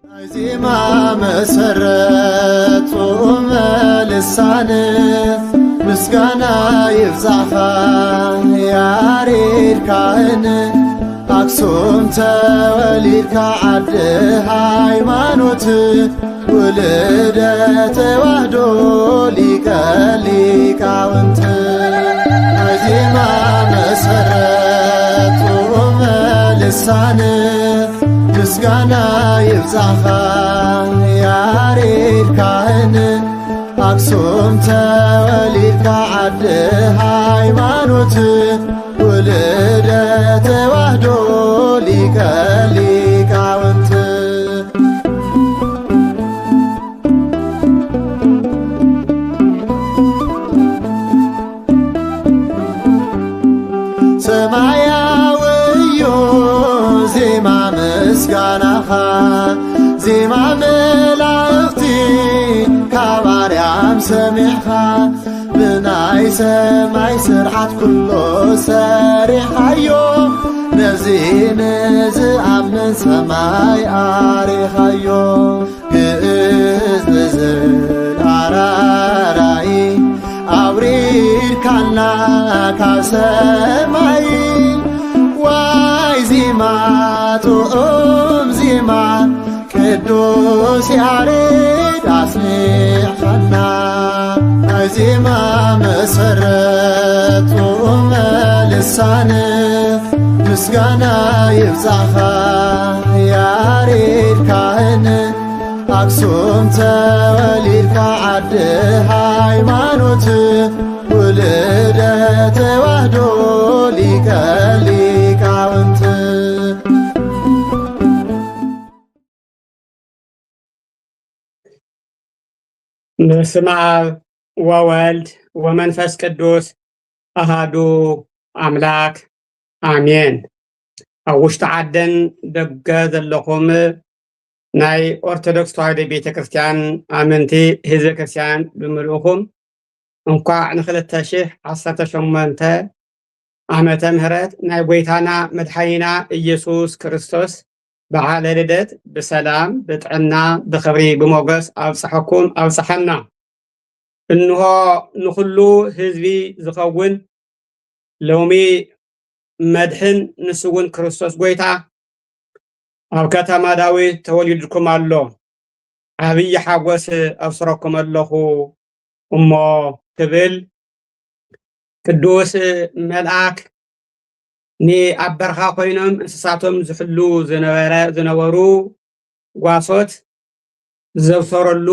ናይ ዜማ መሰረት ጥዑመ ልሳን ምስጋና ይብዛኻ ያሬድ ካህን ኣክሱም ተወሊድካ ዓዲ ሃይማኖት ውልደ ተዋህዶ ሊቀ ሊቃውንት ናይ ዜማ መሰረት ጥዑመ ልሳን ምስጋና ይብዛኻ ያሬድ ካህን ኣክሱም ተወሊድካ ዓዲ ሃይማኖት ውልደ ተዋህዶ ሊቀ ሊቃውንት ሰማያዊ እዩ ዜማ ምስጋናኻ ዜማ መላእኽቲ ካብ ኣርያም ሰሚዕኻ ብናይ ሰማይ ስርዓት ኩሎ ሰሪሓዮ ነዚ ንዝኣምን ሰማይ ኣሪኻዮ ግእዝ ብዝል ኣራራይ ኣውሪድካልና ካብ ሰማይ ዋይ ዜማ ጥዑም ዜማ ቅዱስ ያሬድ ኣስሚዕኻና ናይ ዜማ መሰረት ጥዑመ ልሳን ምስጋና ይብዛኻ ያሬድ ካህን ኣክሱም ተወሊድካ ዓዲ ሃይማኖት ውልደ ተዋህዶ ሊቀ ሊቃውንት በስመ ኣብ ወወልድ ወመንፈስ ቅዱስ ኣሃዱ ኣምላክ ኣሜን። ኣብ ውሽጢ ዓደን ደገ ዘለኹም ናይ ኦርቶዶክስ ተዋህዶ ቤተ ክርስቲያን ኣመንቲ ህዝበ ክርስቲያን ብምልእኹም እንኳዕ ንክልተ ሽሕ ዓሰርተ ሸሞንተ ዓመተ ምህረት ናይ ጎይታና መድሓኒና ኢየሱስ ክርስቶስ በዓለ ልደት ብሰላም ብጥዕና ብኽብሪ ብሞገስ ኣብፀሐኩም ኣብፀሐና። እንሆ ንኹሉ ህዝቢ ዝኸውን ሎሚ መድሕን ንሱ እውን ክርስቶስ ጎይታ ኣብ ከተማ ዳዊት ተወሊድኩም ኣሎ። ዓብዪ ሓጎስ ኣብስረኩም ኣለኹ እሞ ክብል ቅዱስ መልኣክ ንኣብ በረኻ ኮይኖም እንስሳቶም ዝሕሉ ዝነበረ ዝነበሩ ጓሶት ዘብሰረሉ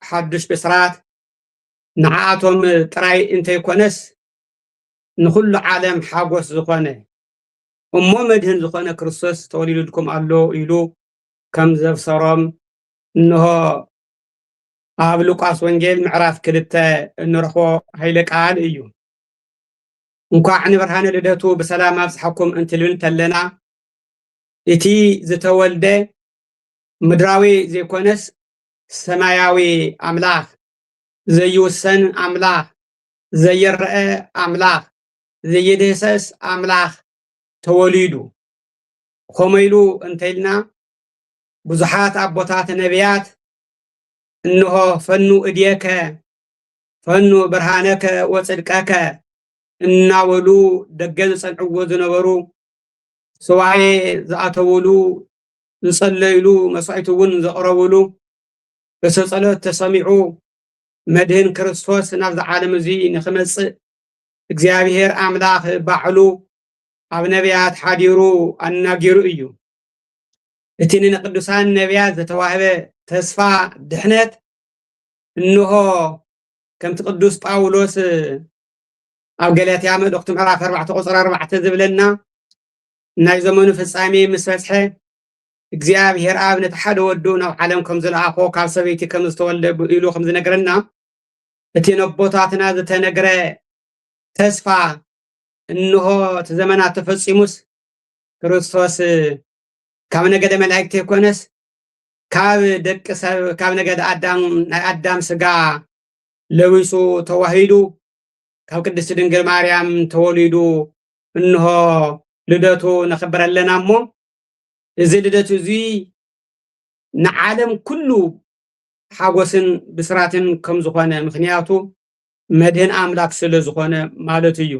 ሓዱሽ ብስራት ንዓኣቶም ጥራይ እንተይኮነስ ንኹሉ ዓለም ሓጎስ ዝኾነ እሞ መድህን ዝኾነ ክርስቶስ ተወሊዱልኩም ኣሎ ኢሉ ከም ዘብሰሮም እንሆ ኣብ ሉቃስ ወንጌል ምዕራፍ ክልተ እንረኽቦ ኃይለ ቃል እዩ። እንኳዕ ንብርሃነ ልደቱ ብሰላም ኣብጽሓኩም እንትልብል እንተለና እቲ ዝተወልደ ምድራዊ ዘይኮነስ ሰማያዊ ኣምላኽ ዘይውሰን ኣምላኽ ዘይረአ ኣምላኽ ዘይድህሰስ ኣምላኽ ተወሊዱ። ኸመይ ኢሉ እንተኢልና ብዙሓት ኣቦታት ነቢያት እንሆ ፈኑ እድየከ ፈኑ ብርሃነከ ወፅድቀከ እናበሉ ደገ ዝፀንዕዎ ዝነበሩ ሱባኤ ዝኣተውሉ ዝፀለይሉ መስዋዕቲ እውን ዘቕረብሉ እቲ ጸሎት ተሰሚዑ መድህን ክርስቶስ ናብዚ ዓለም እዚ ንኽመጽእ እግዚኣብሔር ኣምላኽ ባዕሉ ኣብ ነቢያት ሓዲሩ ኣናጊሩ እዩ። እቲ ንቅዱሳን ነቢያት ዝተዋህበ ተስፋ ድሕነት እንሆ ከምቲ ቅዱስ ጳውሎስ ኣብ ገላትያ መልእኽቱ ምዕራፍ ኣርባዕተ ቁፅሪ ኣርባዕተ ዝብለና ናይ ዘመኑ ፍጻሜ ምስ በጽሐ እግዚኣብሔር ኣብ ነቲ ሓደ ወዱ ናብ ዓለም ከም ዝለኣኾ ካብ ሰበይቲ ከም ዝተወልደ ኢሉ ከም ዝነግረና እቲ ነቦታትና ዝተነግረ ተስፋ እንሆ እቲ ዘመናት ተፈጺሙስ ክርስቶስ ካብ ነገደ መላእክቲ ኣይኮነስ ካብ ደቂ ሰብ ካብ ነገደ ኣዳም ናይ ኣዳም ስጋ ለዊሱ ተዋሂዱ ካብ ቅድስቲ ድንግል ማርያም ተወሊዱ እንሆ ልደቱ ነኽብር ኣለና እሞ እዚ ልደቱ እዚ ንዓለም ኩሉ ሓጎስን ብስራትን ከም ዝኾነ፣ ምኽንያቱ መድህን ኣምላክ ስለ ዝኾነ ማለት እዩ።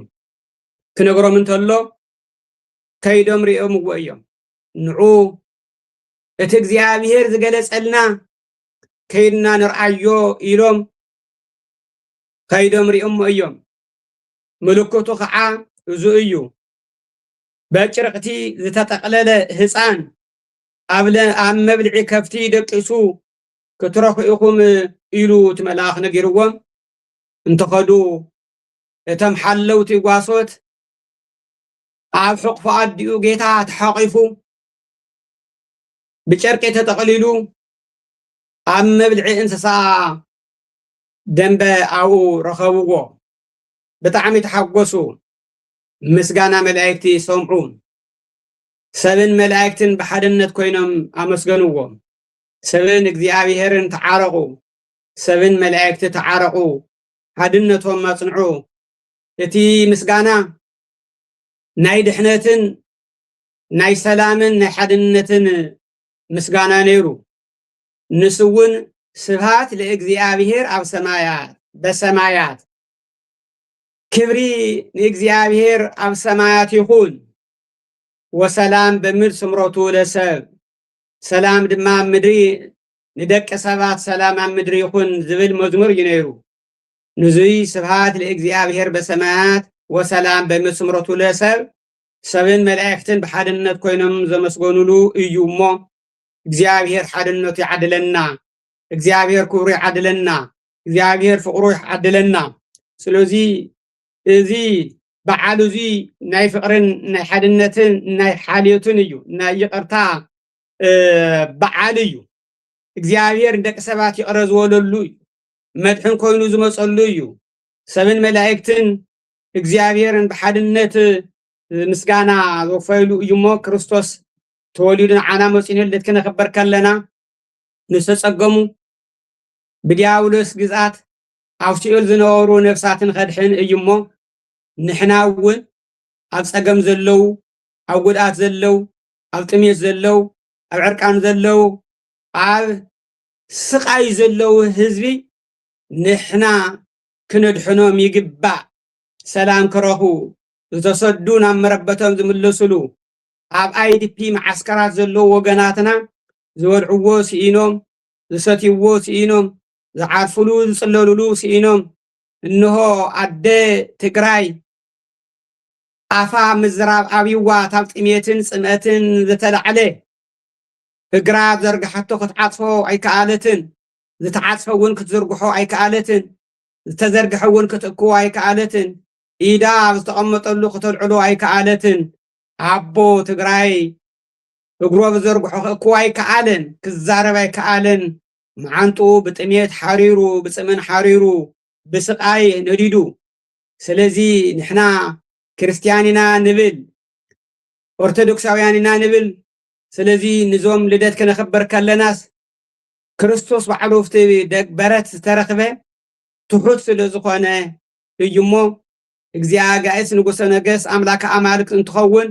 ክነግሮም እንተሎ ከይዶም ሪኦምዎ እዮም። ንዑ እቲ እግዚኣብሔር ዝገለጸልና ከይድና ንርኣዮ ኢሎም ከይዶም ሪኦሞ እዮም። ምልክቱ ከዓ እዚ እዩ። በጭርቅቲ ዝተጠቅለለ ህፃን ኣብ ለ-፣ ኣብ መብልዒ ከፍቲ ደቂሱ ክትረኹ ኢኹም ኢሉ እቲ መልኣኽ ነጊርዎም። እንተኸዱ እቶም ሓለውቲ ጓሶት ኣብ ሕቕፎ ኣዲኡ ጌታ ተሓቂፉ ብጨርቂ ተጠቕሊሉ ኣብ መብልዒ እንስሳ ደንበ ኣብኡ ረኸብዎ። ብጣዕሚ ተሓጎሱ። ምስጋና መላእክቲ ሰምዑ። ሰብን መላእክትን ብሓድነት ኮይኖም ኣመስገንዎ። ሰብን እግዚኣብሔርን ተዓረቑ። ሰብን መላእክቲ ተዓረቑ። ሓድነቶም ኣጽንዑ። እቲ ምስጋና ናይ ድሕነትን ናይ ሰላምን ናይ ሓድነትን ምስጋና ነይሩ። ንሱ እውን ስብሃት ለእግዚኣብሔር ኣብ ሰማያት፣ በሰማያት፣ ክብሪ ንእግዚኣብሔር ኣብ ሰማያት ይኹን፣ ወሰላም በምድር ስምረቱ ለሰብ፣ ሰላም ድማ ኣብ ምድሪ ንደቂ ሰባት ሰላም ኣብ ምድሪ ይኹን ዝብል መዝሙር እዩ ነይሩ። ንዙይ ስብሃት ለእግዚኣብሔር በሰማያት ወሰላም በምድር ስምረቱ ለሰብ፣ ሰብን መላእክትን ብሓድነት ኮይኖም ዘመስገኑሉ እዩ እሞ እግዚኣብሔር ሓድነቱ ይዓድለና፣ እግዚኣብሔር ክብሩ ይዓድለና፣ እግዚኣብሔር ፍቅሩ ይዓድለና። ስለዚ እዚ በዓል እዚ ናይ ፍቅርን ናይ ሓድነትን ናይ ሓልዮትን እዩ፣ ናይ ይቅርታ በዓል እዩ። እግዚኣብሔር ንደቂ ሰባት ይቅረ ዝበለሉ እዩ። መድሕን ኮይኑ ዝመፀሉ እዩ። ሰብን መላእክትን እግዚኣብሔርን ብሓድነት ምስጋና ዝወፈይሉ እዩ እሞ ክርስቶስ ተወሊዱ ንዓና መፂኡ ልደት ክነኽበር ከለና ንዝተፀገሙ ብዲያብሎስ ግዝኣት ኣብ ሲኦል ዝነበሩ ነፍሳትን ከድሕን እዩ እሞ ንሕና እውን ኣብ ፀገም ዘለዉ፣ ኣብ ጉድኣት ዘለዉ፣ ኣብ ጥሜት ዘለዉ፣ ኣብ ዕርቃን ዘለዉ፣ ኣብ ስቃይ ዘለዉ ህዝቢ ንሕና ክነድሕኖም ይግባእ። ሰላም ክረኽቡ፣ ዝተሰዱ ናብ መረበቶም ዝምለስሉ፣ ኣብ ኣይዲፒ መዓስከራት ዘለዉ ወገናትና ዝበልዕዎ ስኢኖም፣ ዝሰትይዎ ስኢኖም፣ ዝዓርፍሉ ዝጽለሉሉ ስኢኖም፣ እንሆ ኣደ ትግራይ ኣፋ ምዝራብ ኣብይዋ፣ ካብ ጥሜትን ጽምእትን ዝተላዕለ እግራ ዘርግሓቶ ክትዓጽፎ ኣይከኣለትን፣ ዝተዓጽፈ እውን ክትዝርግሖ ኣይከኣለትን፣ ዝተዘርግሐ እውን ክትእክቦ ኣይከኣለትን፣ ኢዳ ኣብ ዝተቐመጠሉ ክተልዕሎ ኣይከኣለትን። ኣቦ ትግራይ እግሮ ብዘርግሖ ክእክቦ ኣይከኣለን፣ ክዛረብ ኣይከኣለን። መዓንጥኡ ብጥሜት ሓሪሩ፣ ብጽምን ሓሪሩ፣ ብስቃይ ነዲዱ። ስለዚ ንሕና ክርስትያን ኢና ንብል፣ ኦርቶዶክሳውያን ኢና ንብል። ስለዚ ንዞም ልደት ክነኽብር ከለናስ ክርስቶስ ባዕሉ ኣብቲ ደግ በረት ዝተረኽበ ትሑት ስለ ዝኾነ እዩ እሞ፣ እግዚኣብሔር ኣጋእዝቲ ንጉሰ ነገስት ኣምላከ ኣማልክት እንትኸውን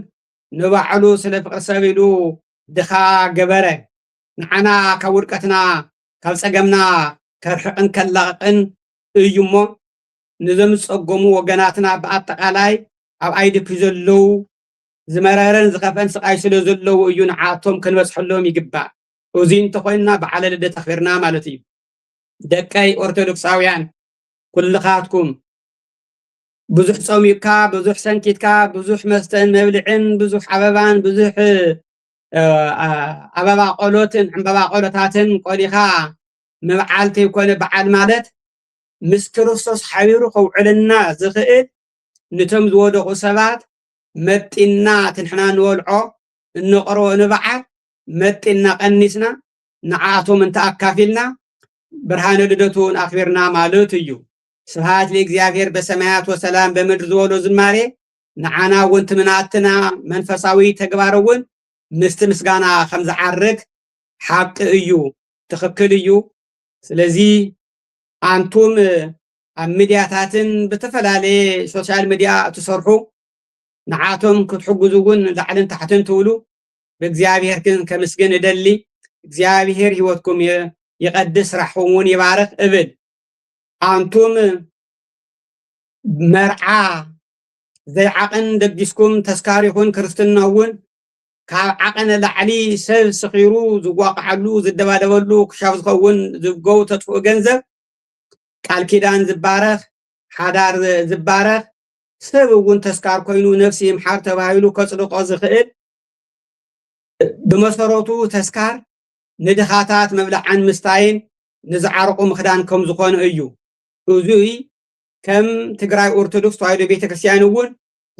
ንባዕሉ ስለ ፍቅሪ ሰብ ኢሉ ድኻ ገበረ። ንዓና ካብ ውድቀትና ካብ ጸገምና ከርሕቕን ከላቕቕን እዩ እሞ፣ ንዞም ዝጸገሙ ወገናትና ብኣጠቓላይ ኣብ ኣይዲፒ ዘለዉ ዝመረረን ዝኸፍአን ስቓይ ስለ ዘለዉ እዩ ንዓቶም ክንበጽሐሎም ይግባእ። እዚ እንተኾይንና በዓለ ልደት ኣኽቢርና ማለት እዩ። ደቀይ ኦርቶዶክሳውያን ኩልኻትኩም ብዙሕ ጸሚእካ፣ ብዙሕ ሰንኪትካ፣ ብዙሕ መስተን መብልዕን፣ ብዙሕ ኣበባን፣ ብዙሕ፣ እ፣ ኣ-፣ ኣበባ ቆሎትን ዕምበባ ቆሎታትን ቆሊኻ ምብዓል ተይኮነ በዓል ማለት ምስ ክርስቶስ ሓቢሩ ከውዕለና ዝኽእል ንቶም ዝወደቑ ሰባት መጢና እቲ ንሕና ንበልዖ እነቕርቦ ንብዓል መጢና ቀኒስና ንዓኣቶም እንተ ኣካፊልና ብርሃነ ልደቱ እውን ኣኽቢርና ማለት እዩ። ስብሐት ለእግዚኣብሔር በሰማያት ወሰላም በምድር ዝበሎ ዝማሬ ንዓና እውን ትምናትና መንፈሳዊ ተግባር እውን ምስቲ ምስጋና ከም ዝዓርግ ሓቂ እዩ፣ ትኽክል እዩ። ስለዚ ኣንቱም ኣብ ሚድያታትን ብተፈላለየ ሶሻል ሚድያ እትሰርሑ ንዓቶም ክትሕግዙ እውን ላዕልን ታሕትን ትብሉ ብእግዚኣብሔር ግን ከምስግን እደሊ። እግዚኣብሔር ህይወትኩም የ- ይቐድስ፣ ስራሕኹም እውን ይባርኽ እብል። ኣንቱም መርዓ ዘይዓቐን ደጊስኩም፣ ተስካር ይኹን ክርስትና እውን ካብ ዓቐን ላዕሊ ሰብ ስኺሩ ዝዋቕዓሉ ዝደባደበሉ ክሻብ ዝኸውን ዝብገው ተጥፍኡ ገንዘብ፣ ቃል ኪዳን ዝባረኽ፣ ሓዳር ዝባረኽ፣ ሰብ እውን ተስካር ኮይኑ ነፍሲ ይምሓር ተባሂሉ ከጽድቆ ዝኽእል፣ ብመሰረቱ ተስካር ንድኻታት መብልዓን ምስታይን ንዝዓርቁ ምኽዳን ከም ዝኾነ እዩ። እዙይ ከም ትግራይ ኦርቶዶክስ ተዋሕዶ ቤተክርስትያን እውን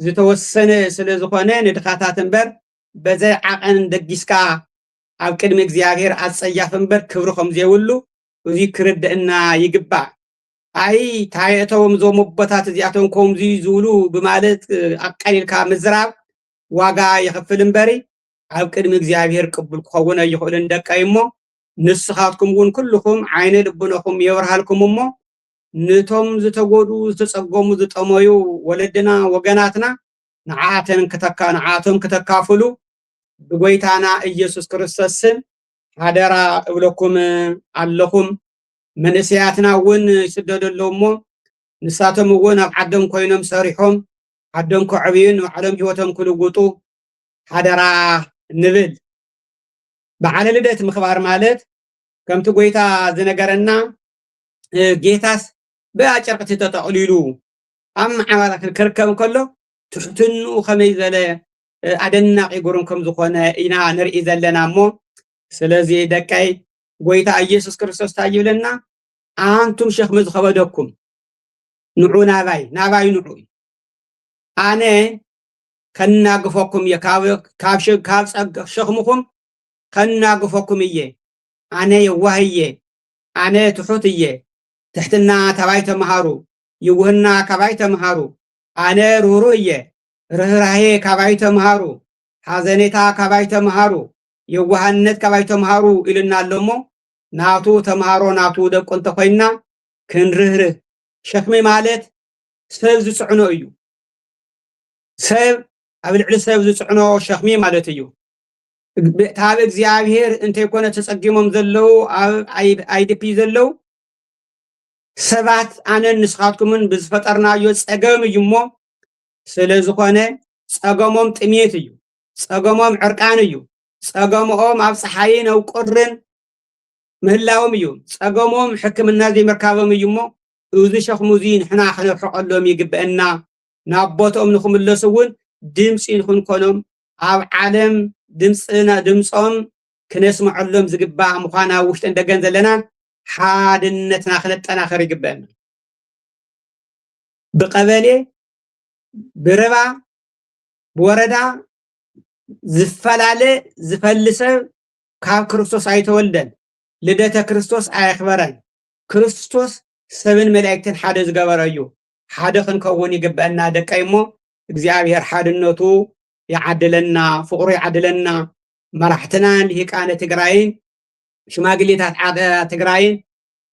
ዝተወሰነ ስለ ዝኾነ ንድኻታት እምበር በዘይ ዓቐን ደጊስካ ኣብ ቅድሚ እግዚኣብሔር ኣጸያፍ እምበር ክብሪ ከም ዘይብሉ እዙይ ክርድእና ይግባእ። ኣይ ታየእተዎም እዞም ኣቦታት እዚኣቶም ከምዚ ዝብሉ ብማለት ኣቃሊልካ ምዝራብ ዋጋ የኽፍል እምበሪ ኣብ ቅድሚ እግዚኣብሔር ቅቡል ክኸውን ኣይኽእልን ደቀይ እሞ ንስኻትኩም እውን ኩልኹም ዓይነ ልቡነኹም የብርሃልኩም እሞ ንቶም ዝተጎዱ ዝተጸገሙ ዝጠመዩ ወለድና ወገናትና ንዓኣተን ክተካ ንዓኣቶም ክተካፍሉ ብጎይታና ኢየሱስ ክርስቶስ ስም ሓደራ እብለኩም ኣለኹም። መንእሰያትና እውን ይስደዱ ኣለዉ እሞ ንሳቶም እውን ኣብ ዓዶም ኮይኖም ሰሪሖም ዓዶም ከዕብዩን ንባዕሎም ህይወቶም ክልውጡ ሓደራ ንብል። በዓለ ልደት ምኽባር ማለት ከምቲ ጎይታ ዝነገረና ጌታስ ብኣጨርቅቲ ተጠቕሊሉ ኣብ መዓባራ ክርከብ ከሎ ትሕትንኡ ከመይ ዝበለ ኣደናቂ ግሩም ከም ዝኾነ ኢና ንርኢ ዘለና እሞ ስለዚ ደቀይ ጎይታ ኢየሱስ ክርስቶስ እንታይ ይብለና? ኣንቱም ሸኽሚ ዝኸበደኩም ንዑ ናባይ ናባይ ንዑ ኣነ ከናግፈኩም እየ ካብ ሸኽምኹም ከናግፈኩም እየ ኣነ የዋህ እየ ኣነ ትሑት እየ ትሕትና ካባይ ተምሃሩ ይውህና ካባይ ተምሃሩ ኣነ ርህሩህ እየ ርህራሄ ካባይ ተምሃሩ ሓዘኔታ ካባይ ተምሃሩ የዋህነት ካባይ ተምሃሩ ኢልና ኣሎ እሞ ናቱ ተምሃሮ ናቱ ደቁ እንተኮይንና ክንርህርህ ሸክሚ ማለት ሰብ ዝፅዕኖ እዩ ሰብ ኣብ ልዕሊ ሰብ ዝፅዕኖ ሸክሚ ማለት እዩ ካብ እግዚኣብሔር እንተይኮነ ተፀጊሞም ዘለዉ ኣብ ኣይዲፒ ዘለዉ ሰባት ኣነን ንስኻትኩምን ብዝፈጠርናዮ ፀገም እዩ እሞ ስለ ዝኾነ ፀገሞም ጥሜት እዩ ፀገሞም ዕርቃን እዩ ፀገምኦም ኣብ ፀሓይን ኣብ ቁርን ምህላዎም እዩ ፀገሞም ሕክምና ዘይምርካቦም እዩ እሞ እዚ ሸኽሙ እዚ ንሕና ክነርሕቀሎም ይግበአና ናብ ቦትኦም ንክምለሱ እውን ድምፂ ንክንኮኖም ኣብ ዓለም ድምፅና ድምፆም ክነስምዐሎም ዝግባእ ምዃን ኣብ ውሽጥን ደገን ዘለና ሓድነትና ክነጠናኸር ይግበአና ብቀበሌ ብርባ ብወረዳ ዝፈላለ ዝፈሊ ሰብ ካብ ክርስቶስ ኣይተወልደን ልደተ ክርስቶስ ኣየኽበረን ክርስቶስ ሰብን መላእክትን ሓደ ዝገበረ እዩ ሓደ ክንከውን ይግበአና ደቀይ እሞ እግዚኣብሔር ሓድነቱ ይዓድለና ፍቅሩ ይዓድለና መራሕትናን ልሂቃነ ትግራይን ሽማግሌታት ዓደ ትግራይን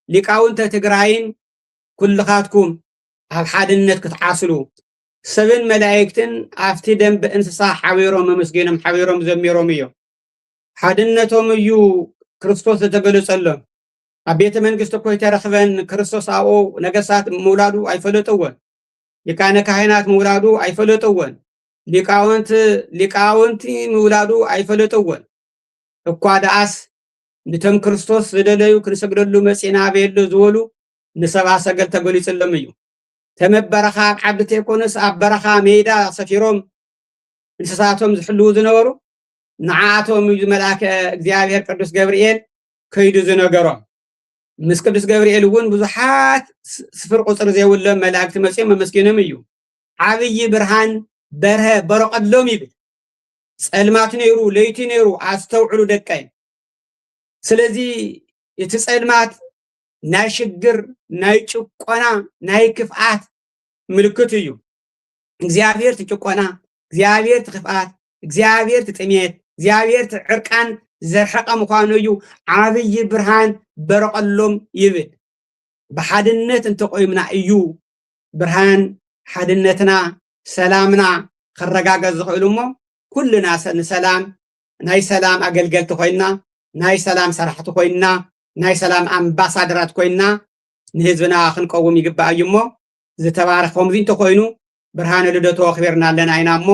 ሊቃውንተ ትግራይን ኩልኻትኩም ኣብ ሓድነት ክትዓስሉ ሰብን መላእክትን ኣብቲ ደንበ እንስሳ ሓቢሮም ኣመስጊኖም ሓቢሮም ዘሚሮም እዮም። ሓድነቶም እዩ ክርስቶስ ዝተገለጸሎም። ኣብ ቤተ መንግስቲ እኮ ይተረኽበን ክርስቶስ ኣብኡ ነገስታት ምውላዱ ኣይፈለጥዎን። ሊቃነ ካህናት ምውላዱ ኣይፈለጥዎን። ሊቃውንት ሊቃውንቲ ምውላዱ ኣይፈለጥዎን። እኳ ደኣስ ንቶም ክርስቶስ ዝደለዩ ክንሰግደሉ መጺና ኣበየሎ ዝበሉ ንሰብኣ ሰገል ተገሊጹሎም እዩ። ተመበረኻ ኣብ ዓዲ ተይኮነስ ኣብ በረኻ ሜዳ ሰፊሮም እንስሳቶም ዝሕልዉ ዝነበሩ ንዓኣቶም እዩ መልኣከ እግዚኣብሔር ቅዱስ ገብርኤል ከይዱ ዝነገሮም። ምስ ቅዱስ ገብርኤል እውን ብዙሓት ስፍር ቁፅሪ ዘይብሎም መላእክቲ መፅኦም ኣመስጊኖም እዩ። ዓብዪ ብርሃን በርሀ በረቐሎም ይብል። ጸልማት ነይሩ፣ ለይቲ ነይሩ፣ ኣስተውዕሉ ደቀይ። ስለዚ እቲ ጸልማት ናይ ሽግር፣ ናይ ጭቆና፣ ናይ ክፍኣት ምልክት እዩ። እግዚኣብሔር ትጭቆና፣ እግዚኣብሔር ትኽፍኣት፣ እግዚኣብሔር ትጥሜት፣ እግዚኣብሔር ትዕርቃን ዘርሐቐ ምዃኑ እዩ። ዓብዪ ብርሃን በረቐሎም ይብል። ብሓድነት እንተቆይምና እዩ ብርሃን ሓድነትና ሰላምና ክረጋገጽ ዝኽእል እሞ ኩልና ንሰላም ናይ ሰላም ኣገልገልቲ ኮይንና ናይ ሰላም ሰራሕቲ ኮይንና፣ ናይ ሰላም ኣምባሳደራት ኮይንና ንህዝብና ክንቀውም ይግባእ እዩ። እሞ ዝተባረኽ ከምዚ እንተኮይኑ፣ ብርሃነ ልደቱ ኣኽቢርና ኣለና ኢና። እሞ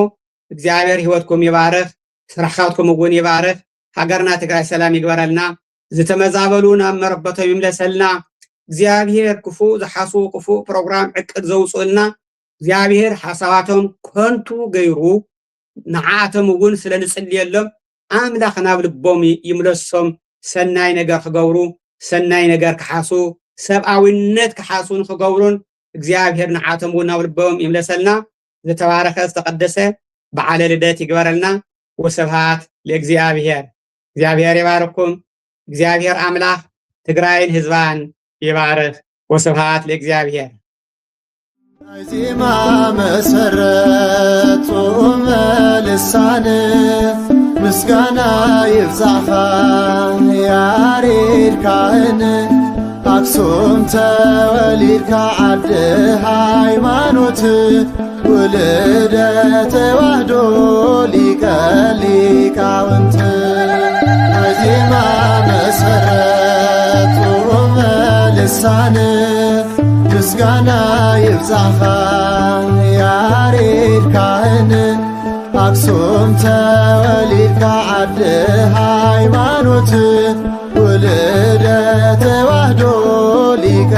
እግዚኣብሔር ህይወትኩም ይባርኽ፣ ስራሕካትኩም እውን ይባርኽ። ሃገርና ትግራይ ሰላም ይግበረልና። ዝተመዛበሉ ናብ መረበቶም ይምለሰልና። እግዚኣብሔር ክፉእ ዝሓስቡ፣ ክፉእ ፕሮግራም ዕቅድ ዘውፅኡልና እግዚኣብሔር ሓሳባቶም ከንቱ ገይሩ ንዓኣቶም እውን ስለ ንጽልየሎም ኣምላኽ ናብ ልቦም ይ- ይምለሶም። ሰናይ ነገር ክገብሩ፣ ሰናይ ነገር ክሓሱ፣ ሰብኣዊነት ክሓሱ ንክገብሩን እግዚኣብሔር ንዓቶም እውን ናብ ልቦም ይምለሰልና። ዝተባረኸ ዝተቐደሰ በዓለ ልደት ይግበረልና። ወስብሃት ለእግዚኣብሔር። እግዚኣብሔር ይባርኩም። እግዚኣብሔር ኣምላኽ ትግራይን ህዝባን ይባርኽ። ወስብሃት ለእግዚኣብሔር። ናይ ዜማ መሰረት ጡመ ልሳን ምስጋና ይብዛኻ ያሬድ ካህን ኣክሱም ተወሊድካ ዓዲ ሃይማኖት ውልደ ተዋህዶ ሊቀ ሊቃውንት ናይ ዜማ መሰረት ጡመ ልሳን ምስጋና ይብዛኻ ያሬድ ካህን ኣክሱም ተወሊድካ ዓዲ ሃይማኖት ውልደ ተዋህዶ ሊቀ